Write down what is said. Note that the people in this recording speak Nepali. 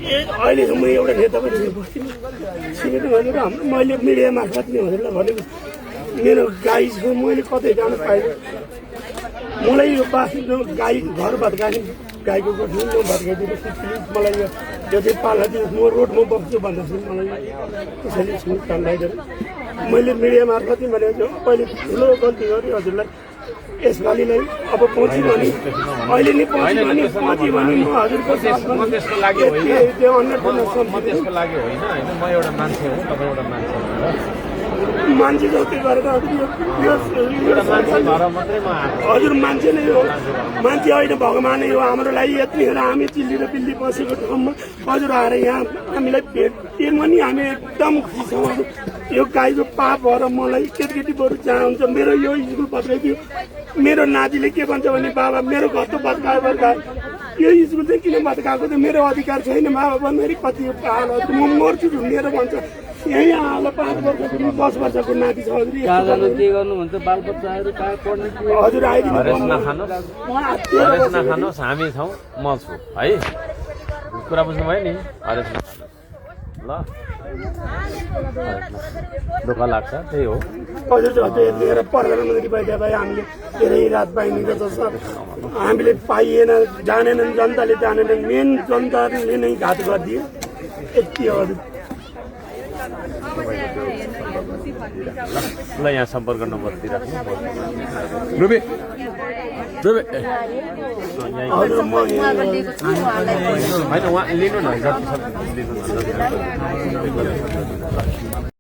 अहिलेसम्म एउटा नेता पनि छिमेकी हजुर मैले मिडिया मार्फत नै हजुरलाई भनेको मेरो गाई छ मैले कतै जान पाइनँ मलाई यो बाँच्नु गाई घर भत्काने गाईको गोठमा नभत्काइदिनु प्लिज मलाई यो चाहिँ पाल्न दिनुहोस् म रोडमा बस्छु भन्दाखेरि मलाई त्यसैले छुट लगाइदिनु मैले मिडिया मार्फत नै भनेको छु अहिले ठुलो गल्ती गरेँ हजुरलाई यसपालिलाई अब पहुँच्यो भने अहिले नै पहुँच्यो भने म हजुरको त्यसको लागि होइन त्यसको लागि होइन होइन म एउटा मान्छे हुँ तपाईँ एउटा मान्छे मान्छे जस्तै गरेर हजुर मान्छे नै हो मान्छे होइन भगवान नै हो हाम्रो लागि यतिखेर हामी चिल्ली र बिल्ली बसेको ठाउँमा हजुर आएर यहाँ हामीलाई भेट्यौँ नि हामी एकदम खुसी छौँ यो गाईको पाप भएर मलाई केटी बरु जहाँ हुन्छ मेरो यो स्कुल भत्काइदियो मेरो नातिले के भन्छ भने बाबा मेरो घर त भत्कायो यो स्कुल चाहिँ किन भत्काएको त मेरो अधिकार छैन बाबा भन्दाखेरि कति हाल म मर्छु ढुङ्गेर भन्छ यही आलो 5 वर्षको 10 वर्षको नाति छ हजुर के गर्नुहुन्छ बालबच्चाहरू कहाँ पढ्ने हजुर आइदिनु नखानुहोस् हामी छौँ म छु है कुरा बुझ्नुभयो नि हरेस ल दुःख लाग्छ त्यही हो हजुर यतिखेर प्रधानमन्त्री भइदिए भए हामीले धेरै रात पाइने जस्तो हामीले पाइएन जानेनन् जनताले जानेनन् मेन जनताले नै घात गरिदिए यति हो ल यहाँ सम्पर्क नम्बरतिर होइन उहाँ लिनु न जति सक्दो लिनु न